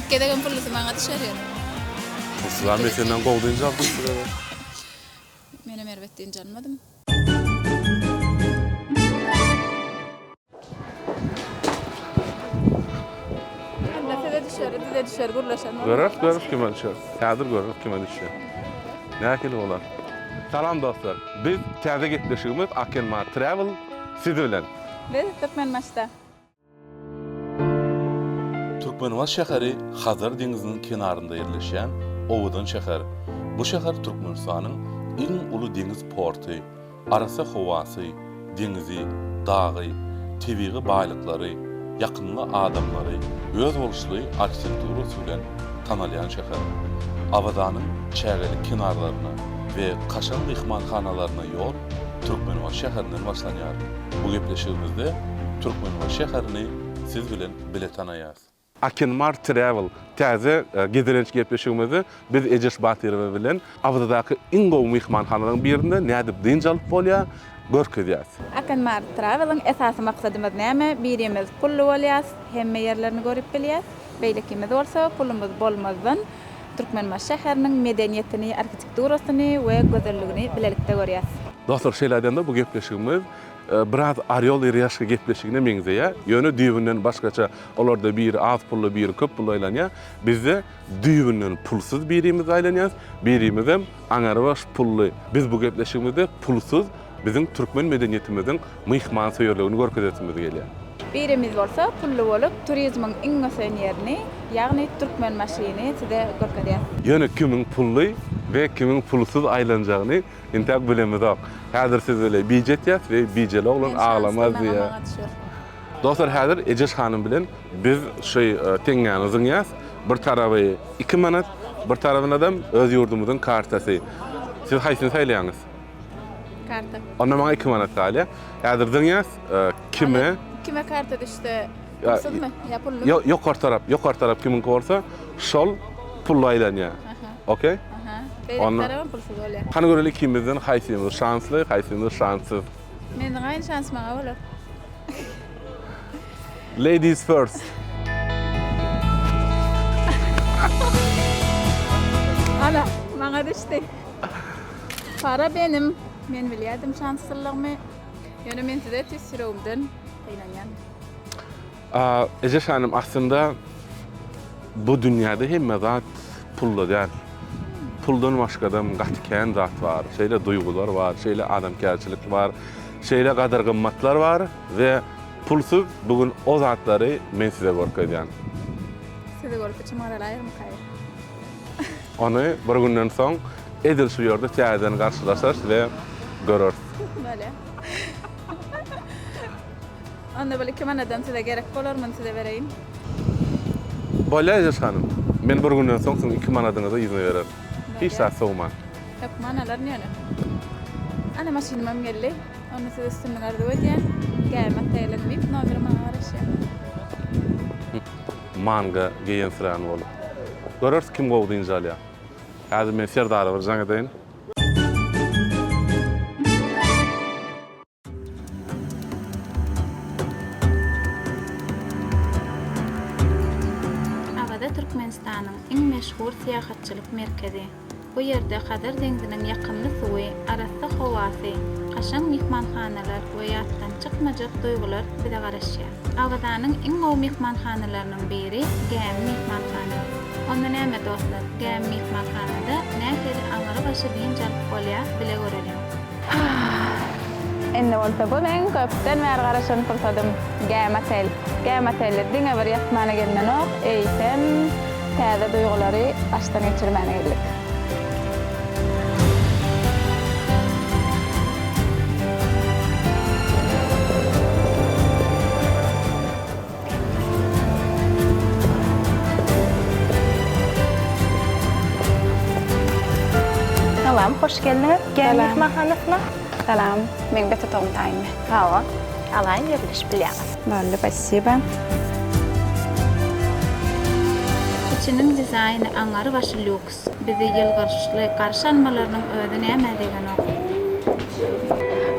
Gezegem pullusy maňa düşer ýöne. Pulsuzam men senden gowy dynç aldym şu gezek. Menem erbet dynç almadym. Onda size düşer, bize düşer gürleşen bolar. Göreris, göreris kime düşer. Häzir göreris kime düşýär. Nähili bolar. Salam dostlar. Biz täze gepleşigimiz Akenmar Travel siz bilen. Biz Türkmenbaşyda. Türkmenbaşy şäheri Hazar deňziniň kenarynda ýerleşýän owadan şäher. Bu şäher Türkmenistanyň iň uly deňiz porty, arassa howasy, deňizi, dagy, tebigy baýlyklary, ýakymly adamlary, özboluşly arhitekturasy bilen tanalýan şäher. Awazanyň çägeli kenarlaryna we kaşaň myhmanhanalaryna ýol Türkmenbaşy şäherinden başlanýar. Bu gepleşigimizde Türkmenbaşy şäherini siz bilen bile tanaýas. Akenmar Travel täze gezelenç gepleşigimizde biz Ejeş Batyrowa bilen Awazadaky iň gowy myhmanhanalaryň birinde nädip dynç alyp bolýar görkezýäs. Akenmar Travel-iň esasy maksadymyz näme? Birimiz pully bolýas, hemme ýerlerini görüp bilýäs. Beýlekimiz bolsa pulumyz bolmazdan Türkmenbaşy şäheriniň medeniýetini, arhitekturasyny we gözelligini bilelikde görýäs. Dostlar şeýle aýdanda bu gepleşigimiz biraz Orýol i Rýaşka gepleşigine meňzeýär. Ýöne düýbünden başgaça. Olarda biri az pully, biri köp pully aýlanýar. Bizde düýbünden pulsuz birimiz aýlanýarys, birimizem aňarbaş pully. Biz bu gepleşigimizde pulsuz biziň türkmen medeniýetimiziň myhmansöýerligini görkezesimiz gelýär. Birimiz bolsa pully bolup turizmiň iň ösen ýerini, ýagny Türkmenbaşyny size görkezýäs. Ýöne kimiň pully we kimiň pulsuz aýlanjagyny entäk bilemizok. Häzir siz bile bije etýäs we bijeli oglan Men aglamaz şansly maňa diýýär. maňa düşer. Dostlar häzir Ejeş hanym bilen biz şu teňňäni zyňýas. Bir taraby 2 manat, bir tarabynadam öz ýurdumyzyň kartasy. Siz haýsyny saýlaýaňyz? Karta. Onda maňa 2 manat galýar. Häzir zyňýas. Kime? Kime karta düşse pulsuzmy ýa pullumy? Ýok, ýokary tarap, ýokary tarap kimiňki bolsa, şol pully aýlanýar. Okey? Aha. Beýleki tarabam pulsuz bolýar. Hany göreli ikimizden haýsymyz şansly, haýsymyz şanssyz. Meniň aýny şans maňa bolar. Ladies first. Ala, maňa düşdi. Para benim. Men bilýärdim şanssyzlygymy. Ýöne men size tüýs ýüregimden gynanýan. Ejeş hanym, aslynda bu dünýäde hemme zat pulda däl. Puldan başgadam gaty kän zat bar. Şeýle duýgular bar, şeýle adamkärçilik bar, şeýle gadyr-gymmatlar bar we pulsuz bu gün o zatlary men size görkezýän. Sizi görüp içim garalaýarmykaý? Ony bir günden soň edil şu ýerde täzeden garşylaşarys we göreris. Bolýar. Onda bul iki manadam size gerek bolar, muny size bereýin. Bolýar Ejeş hanym. Men bir günden soň siziň iki manadyňyzy yzyna bererin. Hiç zat sowman. Hökman alaryn ýöne. Ana maşynymam geldi. Onda size üstünlik arzuw edýän. Gämi oteliň vip nomeri maňa garaşýar. Manga geýensirän bolup. Göreris kim gowy dynç alýar. Häzir men Serdara bir jaň edeýin. Awaza Türkmenistanyň iň meşhur syýahatçylyk merkezi. Bu ýerde Hazar deňziniň ýakymly suwy, arassa howasy, kaşaň myhmanhanalar we ýatdan çykmajak duýgular bize garaşýar. Awazanyň iň gowy myhmanhanalarynyň biri Gämi myhmanhana. Onda näme dostlar, Gämi myhmanhanada nähili aňry başy dynç alyp bolýar bile göreliň. Indi bolsa bu meň köpden bäri garaşan pursadym, Gämi otel. Gämi otelde diňe bir ýatmana gelnenok, eýsem täze duýgulary başdan geçirmäne geldik. Salam, hoş geldiňiz Gämi Salam. myhmanhanasyna. Salam, meň bet otagym taýynmy? Hawa, alaýyn ýerleşip bilýäňiz. Boldy, spasiba. Içiniň dizaýny aňary başy lýuks. Bizi ýylgyryşly garşy almalarynyň özi nämä degenok.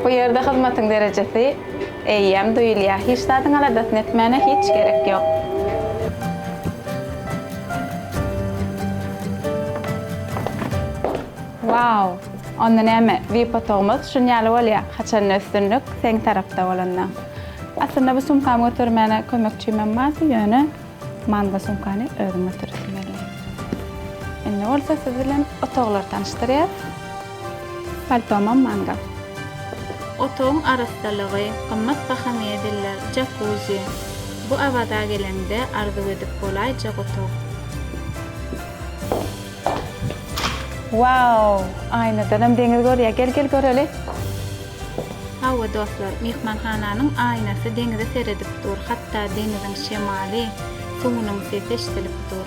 Bu ýerde hyzmatyň derejesi eýýäm duýulýar. Hiç zadyň aladasyny etmäne hiç gerek ýok. Wow! Onda näme, VIP otagymyz şun ýaly bolýar, haçanda üstünlik seň tarapda bolanda. Aslynda bu sumkamy götermäne kömekçimem bardy, ýöne mango sumkany özüm göteresim geldi. Indi bolsa siz bilen otaglary tanyşdyrýas. Paltomam mango. Otagyň arassalygy, gymmat baha mebeller, jakuzi. Bu Awaza geleňde arzuw edip bolaýjak otag. Wow! Aýnadanam deňiz görýär. Gel gel göreli. Hawa dostlar, myhmanhananyň aýnasy deňize seredip dur, hatda deňiziň şemaly, suwunyň sesi eşdilip dur.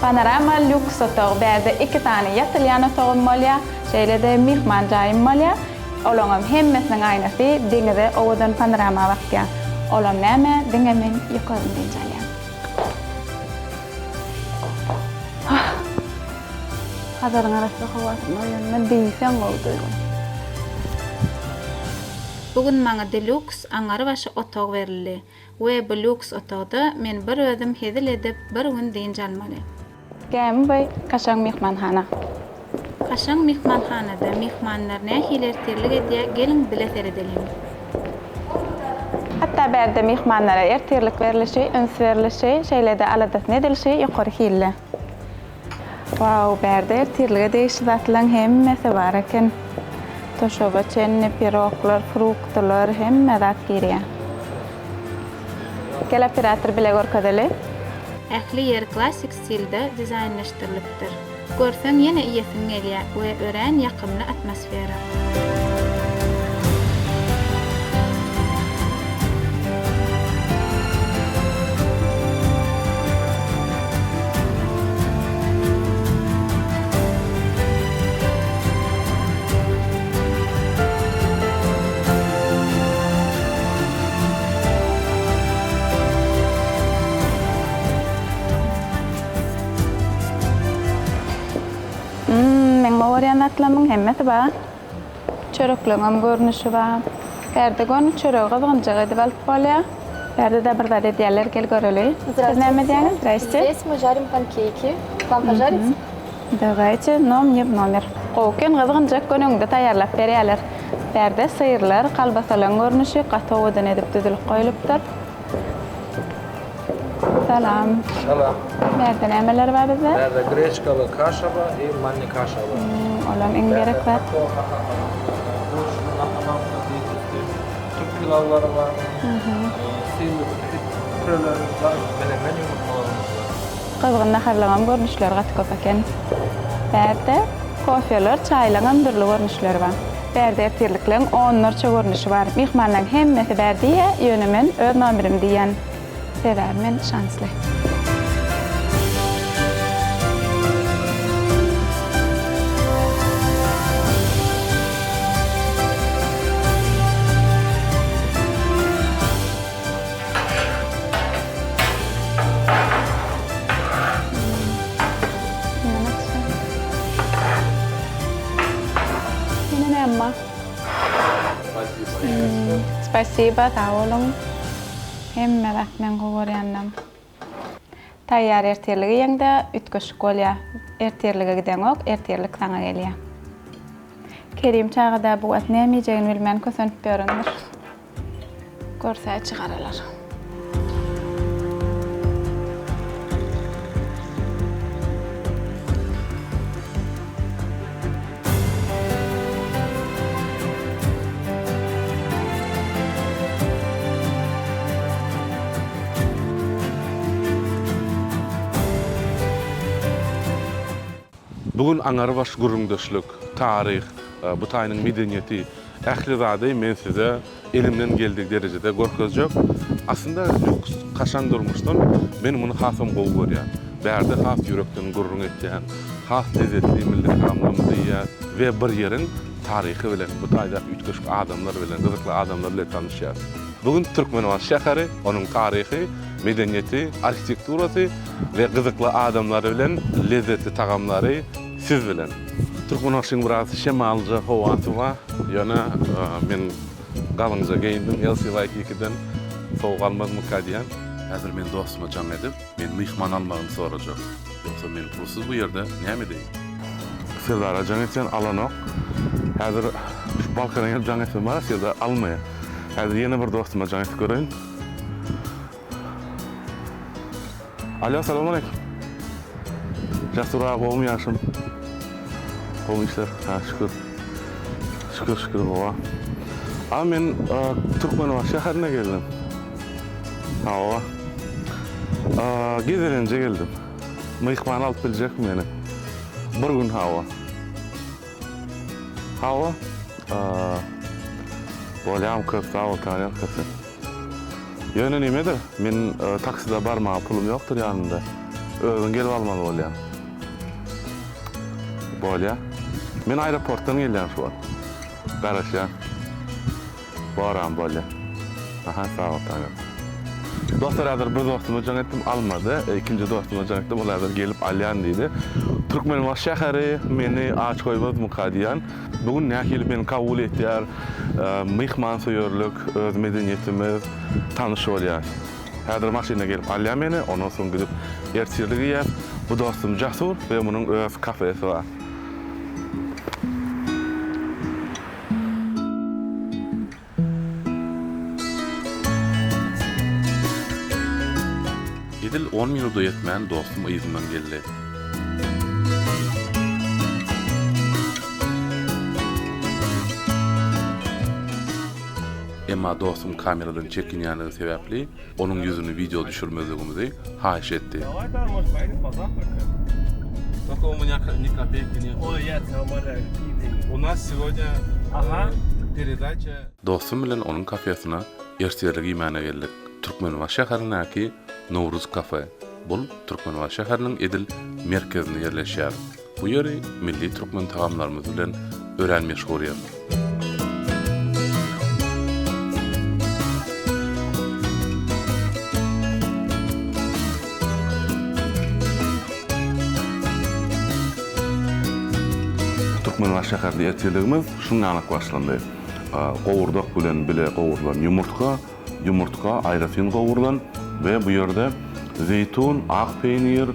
Panorama lýuks otag, bärde iki sany ýatylýan otagym bolýar, şeýle-de myhman jaýym bolýar. Olaňam hemmesiniň aýnasy deňize owadan panorama bakýar. Olam näme, diňe men ýokaryn dynç alýan. Ah! Hazaryň arassa howasynda oýanma diýseň gowy duýgy. Bu gün maňa deluks aňarybaşy otag berildi. We bu lýuks otagda men bir özüm hezil edip bir gün dynç almaly. Gämi boý kaşaň myhmanhana. Kaşaň myhmanhanada myhmanlar nähili ertirlik edýär geliň bile seredeliň. Hatda bärde myhmanlara ertirlik berlişi, üns berlişi, şeýle-de aladasyny edilişi ýokary hilli. Wau bärde ertirlige degişli zatlaň hemmesi bar eken. Toşaba çenli, piroglar, fruktylar hemme zat girýär. Gel operator bile görkezeli. Ähli ýer klassik stilde dizaýnlaşdyrylypdyr. Görseň ýene iýesiň gelýär we örän ýakymly atmosfera. Hum, meň gowy görýän zatlarymyň hemmesi bar. Çörekleňem görnüşi bar. Bärde göni çöregi gyzgynjak edip alyp bolýar. Bärde-de bir zat edýärler, gel göreli. Siz näme edýäňiz? Zdraste. Здесь мы жарим панкейки. Вам пожарить? Dawajte, no mne w nomer. Gowy eken gyzgynjak göniňde taýýarlap berýärler. Bärde syrlar, kolbasalaryň görnüşi gaty owadan edip düzülip goýlupdyr. Salam. Salam. Bärde nämeler bar bizde? Bärde greçkaly kaşa bar i manny kaşa bar. Olam iň gerek zat. Türk pilawlary bar. Syrly pürelerimiz bar, menemen ýumurtgalarymyz bar. Gyzgyn naharlaryňam görnüşleri gaty köp eken. Bärde kofeler, çaýlaryňam dürli görnüşleri bar. Bärde ertirlikleriň onlarça görnüşi bar. Myhmanlaryň hemmesi bärde iýýär, ýöne men öz nomerimde iýýän. Sebäbi men şansly. Ýene näme bar? Spasiba, sag boluň. Hemme zat meň gowy görýänlerim. Taýýar ertirligi iýeňde üýtgeşik bolýar. Ertirlige gideňok, ertirlik saňa gelýär. Kerim çaga-da bu wagt näme iýjegini bilmän kösenip ýörendir. Görse çygaralar. Bu gün aňarybaş gürrüňdeşlik, taryh, bu taýynyň medeniýeti, ähli zady men size elimden geldigi derejede görkezjek. Aslynda lýuks, kaşaň durmuşdan men muny hasam gowy görýän. Bärde has ýürekden gürrüň etýän, has lezzetli milli tagamlarymyzy iýýäs we bir ýeriň taryhy bilen, bu taýdaky üýtgeşik adamlar bilen, gyzykly adamlar bilen tanyşýas. Bu gün Türkmenbaşy şäheri, onuň taryhy, medeniýeti, arhitekturasy we gyzykly adamlary bilen lezzetli tagamlary siz bilen. Türkmenbaşyň biraz şemalja howasy bar. Ýöne men galyňja geýindim LC Waikiki-den. Sowuk almazmyka diýýän. Häzir men dostuma jaň edip, meni myhman almagyny sorajak. Ýogsa men pulsuz bu ýerde näme edeýin? Serdara jaň etýän alanok. Häzir şu Balkana gelip jaň etsem bar Serdar almaýar. Häzir ýene bir dostuma jaň edip göreýin. Alo, salam aleýkum. Jasur aga gowumy ýagşymy? Gowy işler, ha şükür. Şükür şükür gowa. A men Türkmenabat şäherine geldim. Hawa. Gezelenje geldim. Myhman alyp biljekmi meni? Bir gün hawa. Hawa. Bolýam köp sag bol taňryýalkasyn. Ýöne nemedir, men taksida barmaga pulum ýokdur ýanymda. Özüň gelip almaly bolýaň. Bolýa. Men aeroportdan gelýän şu wagt. Garaşýan. Boram bolýa. Aha sag bol taňryýalkasyn. Dostlar häzir bir dostuma jaň etdim almady. Ikinji dostuma jaň etdim ol häzir gelip alýan diýdi. Türkmenbaşy şäheri meni aç goýmazmyka diýýän. Bu gün nähili meni kabul etýär, myhmansöýerlik, öz medeniýetimiz, tanyş bolýas. Häzir maşynda gelip alýar meni, ondan soň gidip ertirlik iýýäs. Bu dostum Jasur we munuň öz kafesi bar. Edil on minuda ýetmän dostum yzymdan geldi. Emma dostum kameradan çekinýänligi sebäpli onuň ýüzüni wideo düşürmezligimizi haýyş etdi. Dostum bilen onuň kafesine ertirlik iýmäne geldik. Türkmenbaşy şäherindäki Nowruz kafe. Bul Türkmenbaşy şäheriniň edil merkezinde ýerleşýär. Bu ýeri milli türkmen tagamlarymyz bilen örän meşhur ýer. Türkmenbaşy şäherinde ertirligimiz şundanlyk başlandy. Gowurdak bilen bile gowrulan ýumurtga, Ýumurtga aýratyn gowrulan we bu ýerde zeýtun, ak peýnir,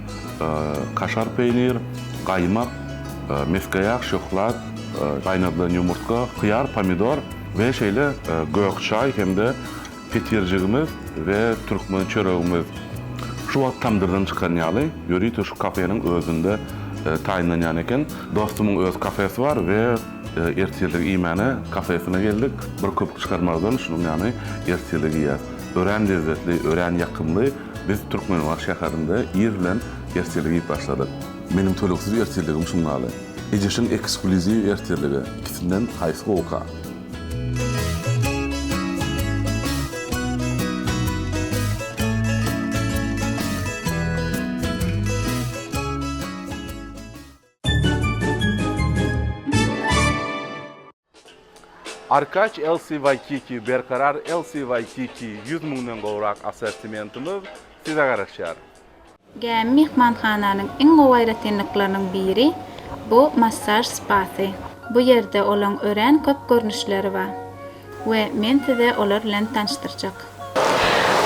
kaşar peýnir, gaýmak, mesge ýag, şöhlat, gaýnadylan ýumurtga, hyýar, pomidor we şeýle gök çaý hem-de petirjigimiz we türkmen çöregimiz şu wagt tamdyrdan çykan ýaly ýörite şu kafeniň özünde taýynlanýan eken. Dostumyň öz kafesi bar we Ertirlik iýmäne kafesine geldik. Bir köpük çykarmazdan şunuň ýaly ertirlik iýýäs. Örän lezzetli, örän ýakymly. Biz Türkmenbaşy şäherinde ir bilen ertirlik iýip başladyk. Meniň tölegsiz ertirligim şuň ýaly. Ejeşiň eksklýuziw ertirligi. Ikisinden haýsy gowuka? Arkaç LC Waikiki Berkarar LC Waikiki 100 müňden gowrak assortimentimiz size garaşýar. Gämi myhmanhananyň iň gowy aýratynlyklarynyň biri bu massaž spasy. Bu ýerde olaň örän köp görnüşleri bar. We men size olar bilen tanyşdyrjak.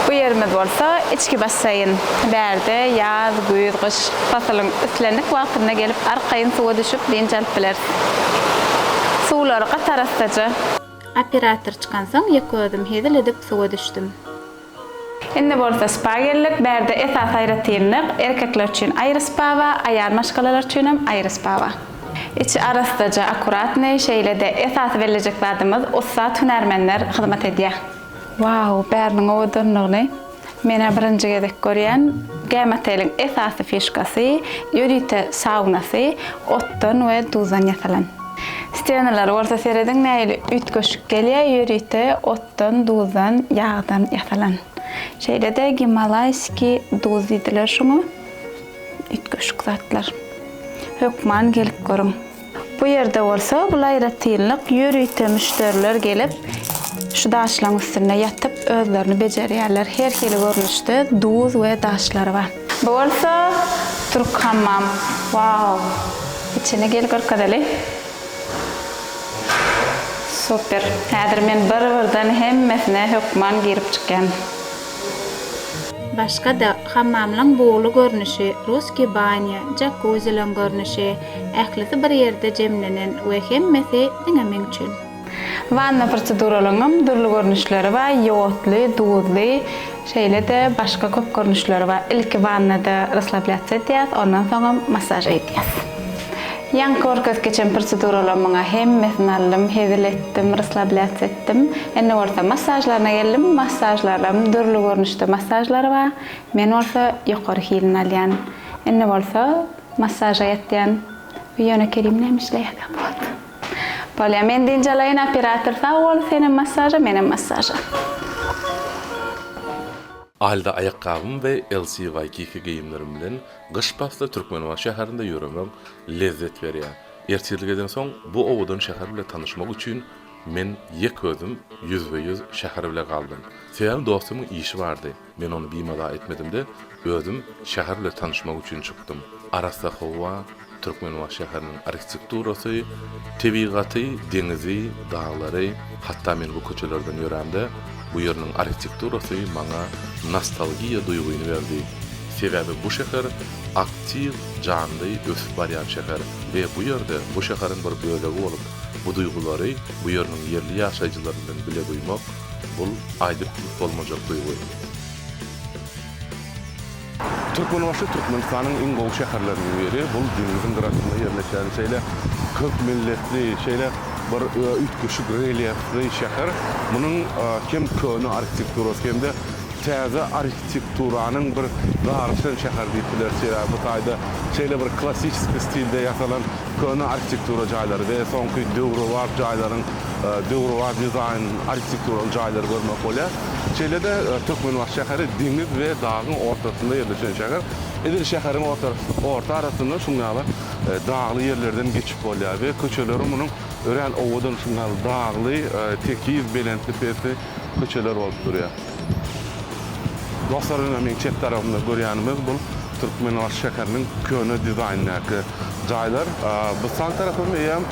Bu ýerimiz bolsa içki basseýn. Bärde ýaz, güýz, gyş pasylyň islendik wagtynda gelip arkaýyn suwa düşüp dynç alyp bileris. Suwlary gaty arassaja. Operator çykansoň ýeke özüm hezil edip suwa düşdüm. Indi bolsa spa geldik. Bärde esasy aýratynlyk, erkekler üçin aýry spa bar, aýal maşgalalar üçinem aýry spa bar. Içi arassaja, akkuratnyý, şeýle-de esasy bellejek zadymyz ussat hünärmenler hyzmat edýär. Wow, bäriniň owadanlygyny men-ä birinji gezek görýän. Gämi oteliň esasy fişkasy, ýörite saunasy otdan we duzdan ýasalan. Stenalary bolsa serediň nähili üýtgeşik gelýär, ýörite ot Otdan, duzdan, ýagdan ýasalan. Şeýle-de gimalaýskiý duz diýdiler şuňa. Üýtgeşik zatlar. Hökman gelip görüň. Bu ýerde bolsa bul aýratynlyk ýörite müşderiler gelip şu daşlaň üstünde ýatyp özlerini bejerýärler. Her hili görnüşde duz we daşlar bar. Bu bolsa türk hammam. Wow! İçini gel görkezeli. Super. Häzir men bir birden hemmesine hökman girip çykýan. Başga-da, hammamlaň bugly görnüşi, ruskiý banýa, jakuzileň görnüşi, ählisi bir ýerde jemlenen we hemmesi diňe meň üçin. Wanna proseduralaryňam dürli görnüşleri bar, ýodly, duzly, şeýle-de başga köp görnüşleri bar. Ilki wannada rasslablýatsiýa edýäs, ondan soňam massaž edýäs. Ýaňky görkezip geçen proseduralarymyň-a hemmesini aldym, hezil etdim, rasslablýatsiýa etdim. Indi bolsa massažlaryna geldim. Massažlaram dürli görnüşde massažlar bar. Men bolsa ýokary hilini alýan. Indi bolsa massaža ýatýan. Ýöne Kerim näme işleýärkä bu wagt? Bolýa men dynç alaýyn operator sag bol senem massaža menem massaža. Alda aýakgabym we LC Waikiki geýimlerim bilen gyş pasly Türkmenbaşy şäherinde ýöremek lezzet berýär. Ertirlik edensoň bu owadan şäher bile tanyşmak üçin men ýek özüm ýüzbe-ýüz şäher bile galdym. Sebäbi dostumyň işi bardy. Men ony bimaza etmedim-de, özüm şäher bile tanyşmak üçin çykdym. Arassa howa, Türkmenbaşy şäheriniň arhitekturasy, tebigaty, deňizi, daglary, hatda men bu köçelerden ýörämde, bu ýeriniň arhitekturasy maňa nostalgiýa duýgyny berdi. Sebäbi bu şäher aktiw, janly ösüp barýan şäher we bu ýerde bu şäheriň bir bölegi bolup, bu duýgulary bu ýeriniň ýerli ýaşaýjylary bilen bile duýmak, Bul aýdyp bilip bolmajak duýgy. Türkmenbaşy Türkmenistanyň iň gowy şäherleriniň biri. Bul deňziň gyrasynda ýerleşýän şeýle köp milletli, şeýle bir üýtgeşik relýefli şäher. Munuň hem köne arhitekturasy hem-de täze arhitekturanyň bir garyşan şäheri diýip bileris. Sebäbi bu taýda şeýle bir klassiçeskiý stilde ýasalan köne arhitektura jaýlary we soňky döwrebap jaýlaryň döwrebap dizaýn arhitekturaly jaýlary görmek bolýar. Şeýle-de Türkmenbaşy şäheri deňiz we dagyň ortasynda ýerleşen şäher. Edil şäheriň orta arasynda şuň ýaly dagly ýerlerden geçip bolýar we köçeleri munuň örän owadan şuň ýaly dagly, tekiz, belentli-pesli köçeler bolup durýar. Dostlar ine meň çep tarapymda görýänimiz bul Türkmenbaşy şäheriniň köne dizaýndaky jaýlar. Bu sag tarapym eýýäm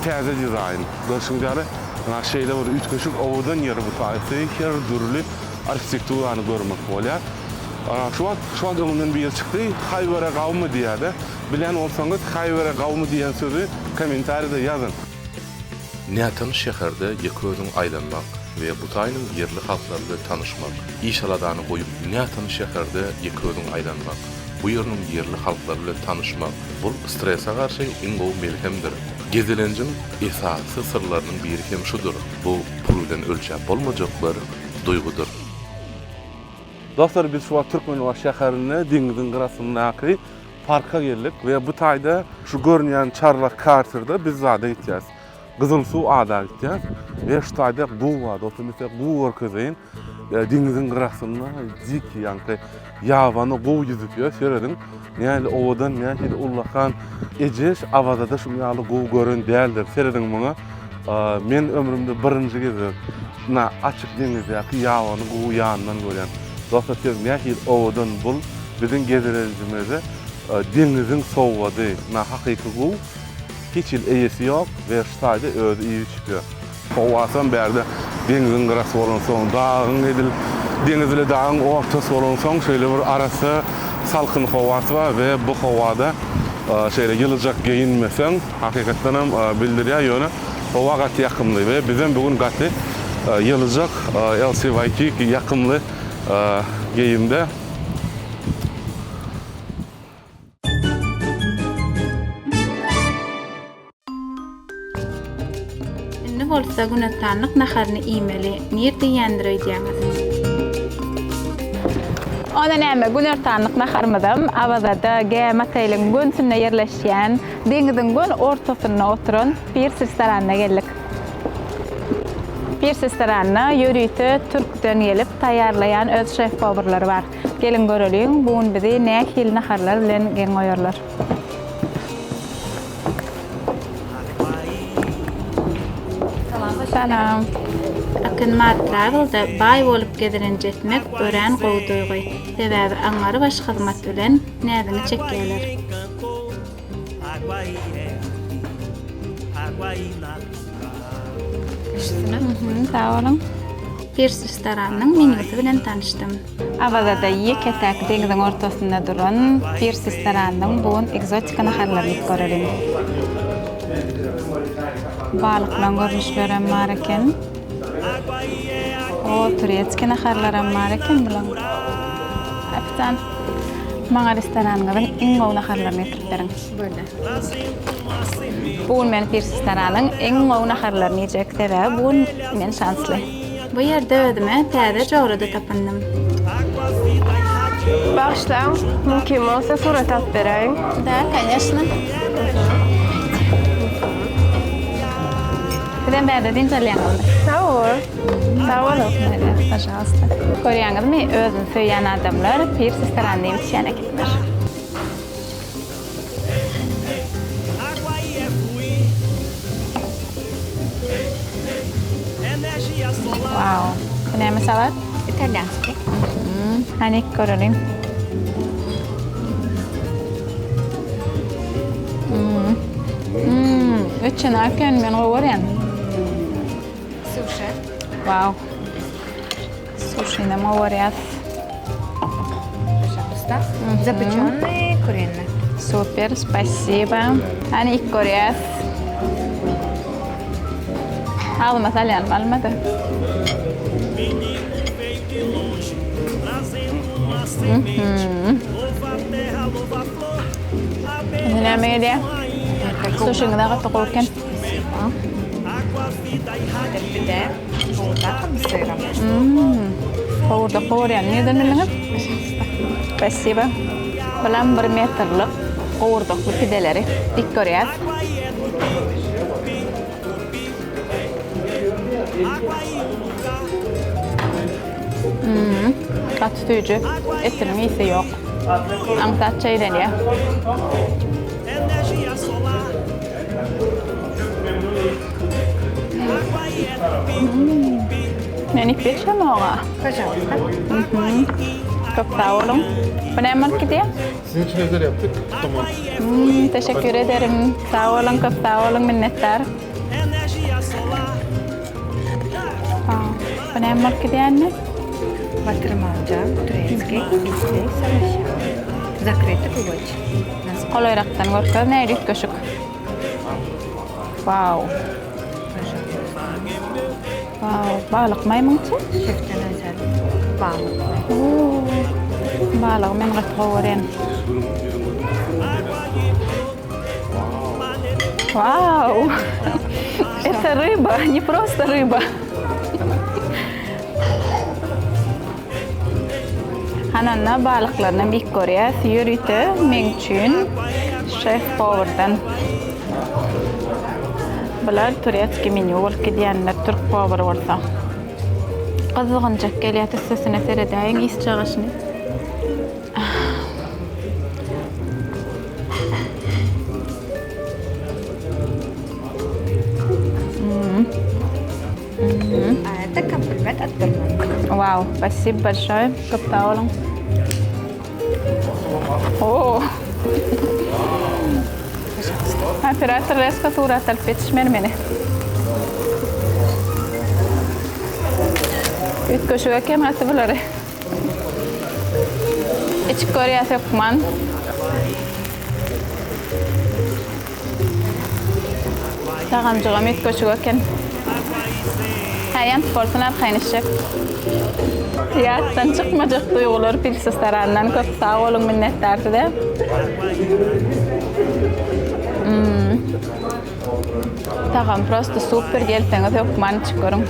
täze dizaýn. Görşüňiz ýaly ynha şeýle bir üýtgeşik owadan ýeri bu taýsy her dürli arhitekturany görmek bolýar. Şu wagt şu wagt öňümden biri çykdy Haýwere gawmy diýýärdi. Bilýän bolsaňyz Haýwere gawmy diýen sözi kommentariýada ýazyň. Nätanyş şäherde ýeke özüň aýlanmak we bu taýynyň ýerli halklary bilen tanyşmak, iş-aladany goýup nätanyş şäherde ýeke özüň aýlanmak, bu ýeriniň ýerli halklary bilen tanyşmak, bul strese garşy iň gowy melhemdir. Gezelenjiň esasy syrlarynyň biri hem şudur, bu pul bilen ölçäp bolmajak bir duýgudyr. Dostlar biz şu wagt Türkmenbaşy şäherinde deňiziň gyrasyndaky parka geldik we bu taýda şu görünýän çarlak karterde biz zada gitýäs. Gyzyl suw ada gitýäs we şu taýda guw bar dostlar men size guw görkezeýin. Deňiziň gyrasynda diki ýaňky ýabany guw ýüzüp ýör serediň. Nähili owadan nähili ullakan Ejeş Awazada şuň ýaly guw gören däldir. Serediň muňa. Men ömrümde birinji gezek na açyk deňizdäki ýabany guwy ýanyndan görýän. Dostlar siz nähili owadan bul biziň gezelenjimize deňiziň sowgady na hakyky guw hiç hili eýesi ýok we şu taýda özi iýip içip ýör. Howasam bärde deňiziň gyrasy bolansoň dagyň edil deňiz bile dagyň ortasy bolansoň şeýle bir arassa salkyn howasy bar we bu howada şeýle ýylyjak geýinmeseň hakykatdanam bildirýär ýöne howa gaty ýakymly we bizem bu gün gaty ýylyjak LC Waikiki ýakymly geýimde. Indi bolsa günortanlyk naharyny iýmeli. Nirde iýendir öýdýäňiz? Onda näme, günortanlyk naharymyzam Awazada Gämi oteliň gönsünde ýerleşýän, deňiziň göni ortasynda oturan Pirs restoranyna geldik. Pirs restoranyna ýörite türkden gelip taýýarlaýan öz şef-powurlary bar. Geliň göreliň, bu gün bizi nähili naharlar bilen geň goýarlar. Salam. Akynmar Travel-da baý bolup gezelenç etmek örän gowy duýgy. Sebäbi aňňary baş hyzmat bilen näziňi çekýärler. Sag boluň. Pirs restoranynyň menýusy bilen tanyşdym. Awazada ýeke-täk deňziň ortasynda duran Pirs restoranynyň bu gün ekzotika naharlaryny iýip göreliň. Balyklaň görnüşlerem bar eken. O, turetskiý naharlaram bar eken bulaň. Ofisiant, maňa restoranyňyzyň iň gowy naharlaryny getirip beriň. Bolýar. Bu gün men Pirs restoranyň iň gowy naharlaryny iýjek, sebäbi bu gün men şansly. Bu ýerde özüme täze jora-da tapyndym. Bagyşlaň, mümkin bolsa surat alyp beräýiň. Da, koneşno. Sizem bärde dynç alýaňyzmy? Hawa. Sag boluň. Pažalsta. Görýäňizmi, özüni söýýän adamlar Pirs restoranyny iýip içýän ekenler. Wow. Bu näme salat? Italýanskiý. Hany göreliň. Mmm. Üçin eken men gowy görýän. Suşi. Wow. Suşinem gowy görýäs. Пожалуйста. Запеченный куриный. Super, spasiba. Hany ilk görýäs. Agzyma salýanym almady. Indi näme gelýär? Suşiňiz-ä gaty gowy eken. Gowurdak gowurýan nirden bildiňiz? Spasiba. Bulam bir metrlik gowurdakly pideleri dik görýäs. Gaty süýji. Etiniň ysy ýok. Aňsat çeýnelýär. Men ip geçemok-a. Pažalsta. Köp sag boluň. Bu näme bolup gidýär? Siziň üçin özel ýapdyk, kutlama. Teşekkür ederim. Sag boluň, köp sag boluň, minnetdar. Bu näme bolup gidýär indi? Batyrmaja, turetskiý, üsti, savaşa. Zakryty guwaç. Golaýrakdan görkez, nähili üýtgeşik. Wow. Wow, balyk maýmyn içi? Şefden özel balyk. Balygy men gaty gowy görýän. Wow! Это рыба, не просто рыба. Hananda balyklarynam iýip görýäs. Ýörite meň üçin şef powerdan. Bular turetskiý menýu bolup gidýänler, türk powary bolsa. Gyzgynjak gelýär tüssesine seredäýiň ys çagaşyny. Это комплимент от Берман. Вау, спасибо большое. Köp sag boluň. Oo. Operator reska surat alyp ýetişmeli meni. Üýtgeşik eken gaty bulary. Içip görýäs hökman. Tagamjygam üýtgeşik eken. Hä, ýanyp bolsun arkaýyn içjek. Ýatdan çykmajak duýgular Pils restoranyndan köp sag boluň minnetdar size. Tagam prosto super gelseňiz hökman içip görüň.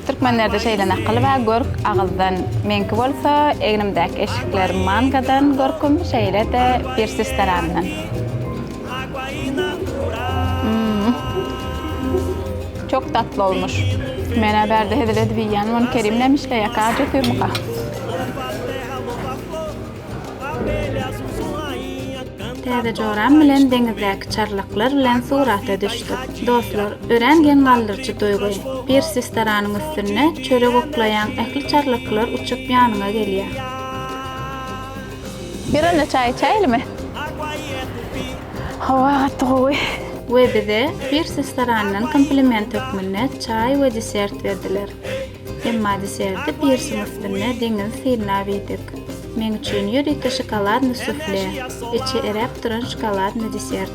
Türkmenlerde şeýle nakyl bar, Görk agyzdan. Meňki bolsa, egnimdäki eşikler mangadan, görküm şeýle-de Pirs restoranyndan. Çok tatly olmuş. Men-ä bärde hezil edip iýýän, muny Kerim näme işleýärkä, aç otyrmyka? Täze joram bilen deňizdäki çarlaklar bilen surata düşdük. Dostlar, örän geň galdyryjy duýgy. Pirs restoranyň üstünde çörek oklaýaň ähli çarlaklar uçup ýanyňa gelýär. Ýör onda çaý içäýelimi? Howa gaty gowy. We bize Pirs restoranyndan kompliment hökmünde çaý we desert berdiler. Emma deserti pirsiň üstünde deňizi synlap iýdik. Meň üçin ýörite şokoladny sufle, içi eräp duran şokoladny desert.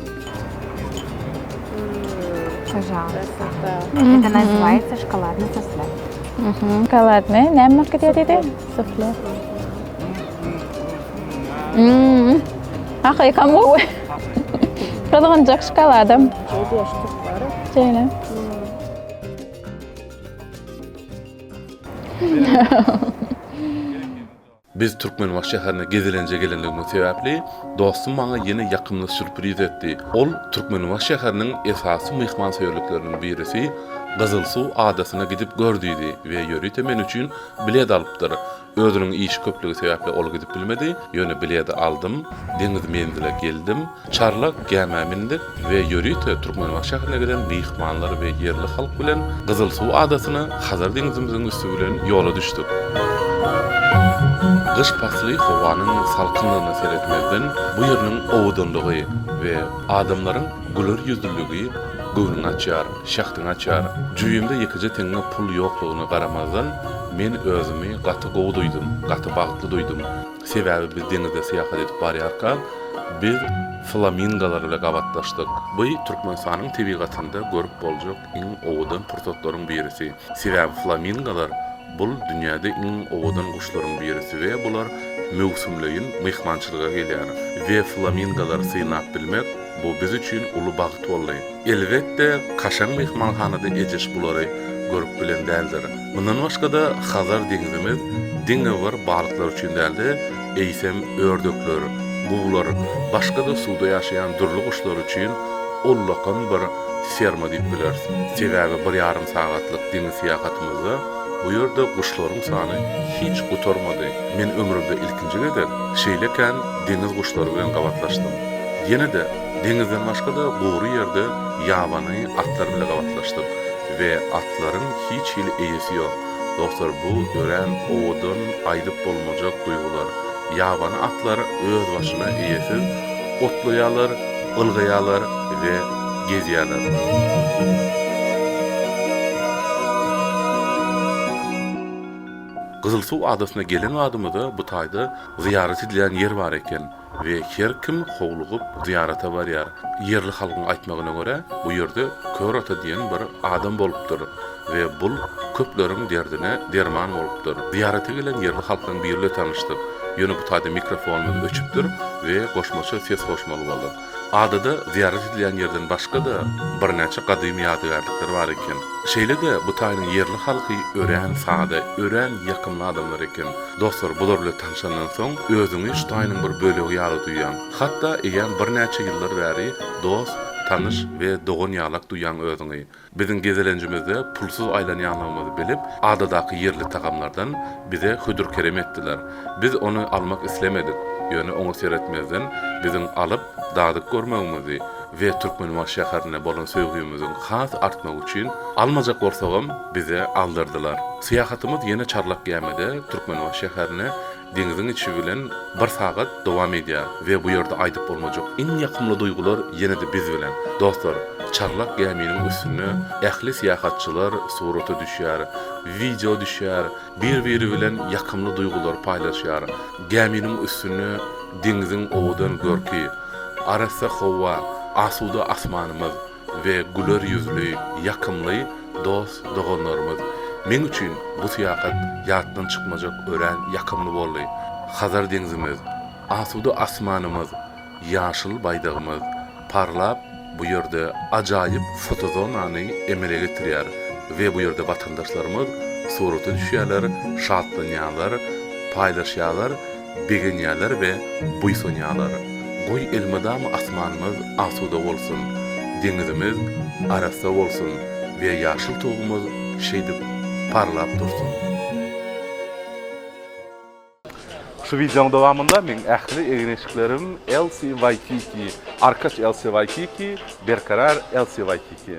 Пожалуйста. Это называется шоколадный суфле. Şokoladny näme bolup gidýär diýdi? Sufle. Mmm. Hakykam gowy. Gyzgynjak şokoladam. Şeýle. Biz Türkmenbaşy şäherine gezelenje gelenligimiz sebäpli, dostum maňa ýene ýakymly sýurpriz etdi. Ol Türkmenbaşy şäheriniň esasy myhmansöýerlikleriniň birisi Gyzylsuw adasyna gidip gör diýdi we ýörite men üçin bilet alypdyr. Özüniň işi köplügi sebäpli ol gidip bilmedi, ýöne biledi aldym, deňiz menzile geldim, çarlak gämä mindik we ýörite Türkmenbaşy şäherine gelen myhmanlar we ýerli halk bilen Gyzylsuw adasyna Hazar deňzimiziň üsti bilen ýola düşdük. Gyş pasly howanyň salkynlygyna seretmezden bu ýeriniň owadanlygy we adamlaryň güler ýüzlüligi göwnüňi açýar. Şähdiňi açýar. Jübimde ýekeje teňňe pul ýoklugyna garamazdan, men özümi gaty gowy duýdum, gaty bagtly duýdum. Sebäbi biz deňizde syýahat edip barýarkak, biz flamingolar bilen gabatlaşdyk. Bu Türkmenistanyň tebigatynda görüp boljak iň owadan pursatlaryň birisi. Sebäbi flamingolar bul dünýäde iň owadan guşlaryň birisi we bular möwsümleýin myhmançylyga gelýär. We flamingolary synlap bilmek bu biz üçin uly bagt boldy. Elbetde, kaşaň myhmanhanada Ejeş bulary görüp bilen däldir. Mundan başga-da Hazar deňzimiz diňe bir balyklar üçin däl-de, eýsem ördekler, guwlar, başga-da suwda ýaşaýan dürli guşlar üçin ullakan bir ferma diýip bileris. Sebäbi bir ýarym sagatlyk deňiz syýahatymyzda bu ýerde guşlaryň sany hiç gutarmady. Men ömrümde ilkinji gezek şeýle kän deňiz guşlary bilen gabatlaşdym. Ýene-de Deňizden başga-da gury ýerde ýabany atlar bile gabatlaşdyk we atlaryň hiç hili eýesi ýok. Dostlar bu örän owadan aýdyp bolmajak duýgular. Ýabany atlar öz başyna eýesiz otlaýarlar, ylgaýarlar we gezýärler. Gyzylsuw adasyna gelen badymyza bu taýda zyýarat edilýän ýer bar eken. We her kim howlugyp zyýarata barýar. Ýerli halkyň aýtmagyna görä, bu ýerde Kör ata diýen bir adam bolupdyr we bul köpleriň derdine derman bolupdyr. Zyýarata gelen ýerli halklaryň biri bilen tanyşdyk. Ýöne bu taýda mikrofonymyz öçüpdir we goşmaça ses goşmaly bolduk. Adada zyýarat edilýän ýerden başga-da birnäçe gadymy ýadygärlikler bar eken. Şeýle-de bu taýynyň ýerli halky örän sada, örän ýakymly adamlar eken. Dostlar, bular bilen tanşandan soň, özüňi şu taýynyň bir bölegi ýaly duýýaň. Hatda eýýäm birnäçe ýyllar bäri dost, tanyş we dogan ýalak duýýaň özüňi. Biziň gezelenjimizde pulsuz aýlanýanlygymyzy bilip, adadaky ýerli tagamlardan bize hödür-kerem etdiler. Biz ony almak islemedik, ýöne oňa seretmezden, biziň alyp, dadyp görmegimizi we Türkmenbaşy şäherine bolan söýgimiziň has artmagy üçin, almajak bolsagam, bize aldyrdylar. Syýahatymyz ýene çarlak gämide Türkmenbaşy şäherine deňziň içi bilen bir sagat dowam edýär we bu ýerde aýdyp bolmajak iň ýakymly duýgular ýene-de biz bilen. Dostlar, çarlak gäminiň üstünde ähli syýahatçylar surata düşýär, wideo düşýär, bir-biri bilen ýakymly duýgulary paýlaşýar. Gäminiň üstünde deňziň owadan görki, arassa howa, asuda asmanymyz we güler ýüzli, ýakymly dost-doganlarymyz. Meň üçin bu syýahat ýatdan çykmajak örän ýakymly boldy. Hazar deňzimiz, asuda asmanymyz, ýaşyl baýdagymyz parlap bu ýerde ajaýyp fotozonany emele getirýär we bu ýerde watandaşlarymyz surata düşýärler, şatlanýarlar, paýlaşýarlar, begenýärler we buýsanýarlar. Goý elmydama asmanymyz asuda bolsun, deňizimiz arassa bolsun we ýaşyl tugumyz şeýdip parlap dursun. Şu wideoň dowamynda meň ähli egin-eşiklerim LC Waikiki, Arkaç LC Waikiki, Berkarar LC Waikiki.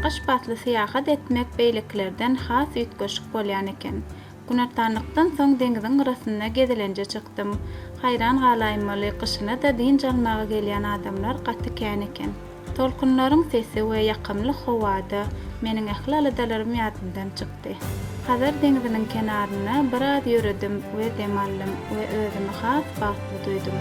Gyş pasly syýahat etmek beýlekilerden has üýtgeşik bolýan eken. Günortanlykdan soň deňziň gyrasynda gezelenje çykdym. Haýran galaýmaly, gyşyna-da dynç almaga gelýän adamlar gaty kän eken. Tolkunlaryň sesi we ýakymly howada meniň ähli aladalarym ýadymdan çykdy. Hazar deňziniň kenarynda biraz ýöredim we dem aldym we özümi has bagtly duýdum.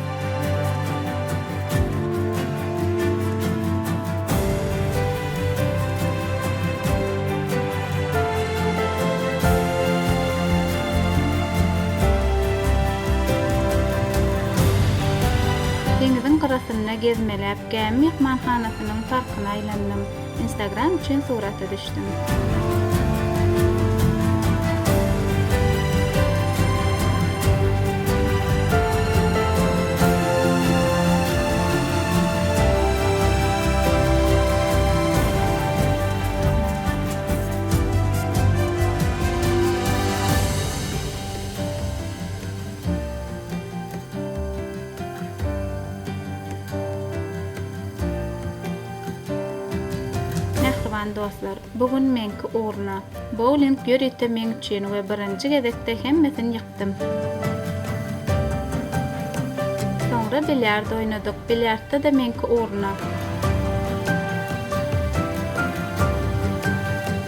Deňziň gyrasynda gezmeläp, gämi myhmanhanasynyň parkyna aýlandym. Instagram üçin surata düşdüm. Mähriban dostlar, bu gün meňki ugruna. Bowling ýörite meň üçin we birinji gezekde hemmesini ýykdym. Soňra bilýard oýnadyk, bilýardda-da meňki ugruna.